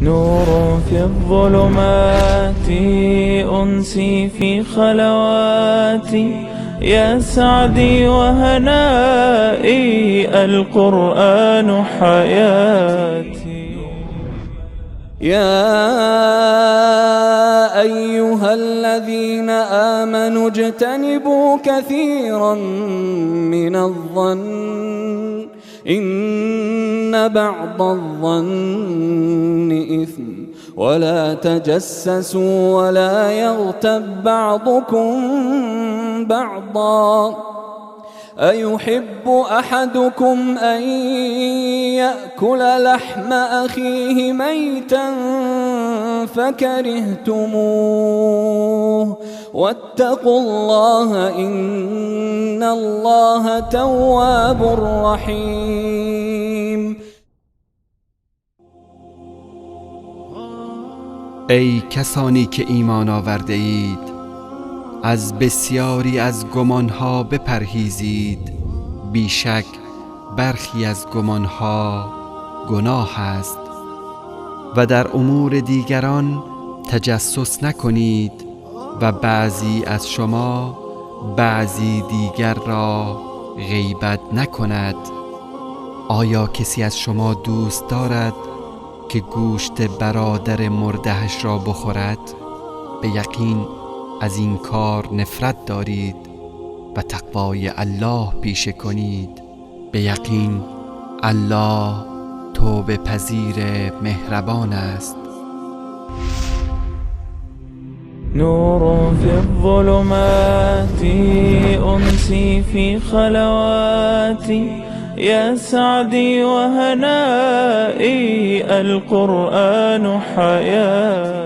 نور في الظلمات، أنسي في خلواتي، يا سعدي وهنائي، القرآن حياتي. يا أيها الذين آمنوا اجتنبوا كثيرا من الظن إن بعض الظن إثم ولا تجسسوا ولا يغتب بعضكم بعضا أيحب أحدكم أن يأكل لحم أخيه ميتا فكرهتموه واتقوا الله إن الله تواب رحيم. ای کسانی که ایمان آورده اید، از بسیاری از گمانها بپرهیزید، بیشک برخی از گمانها گناه است، و در امور دیگران تجسس نکنید و بعضی از شما بعضی دیگر را غیبت نکند. آیا کسی از شما دوست دارد که گوشت برادر مردهش را بخورد؟ به یقین از این کار نفرت دارید و تقوای الله پیشه کنید. به یقین الله توبه پذیر مهربان است. نور في الظلمات، أنسي في خلواتي، يا سعدي وهنائي، القرآن حياتي.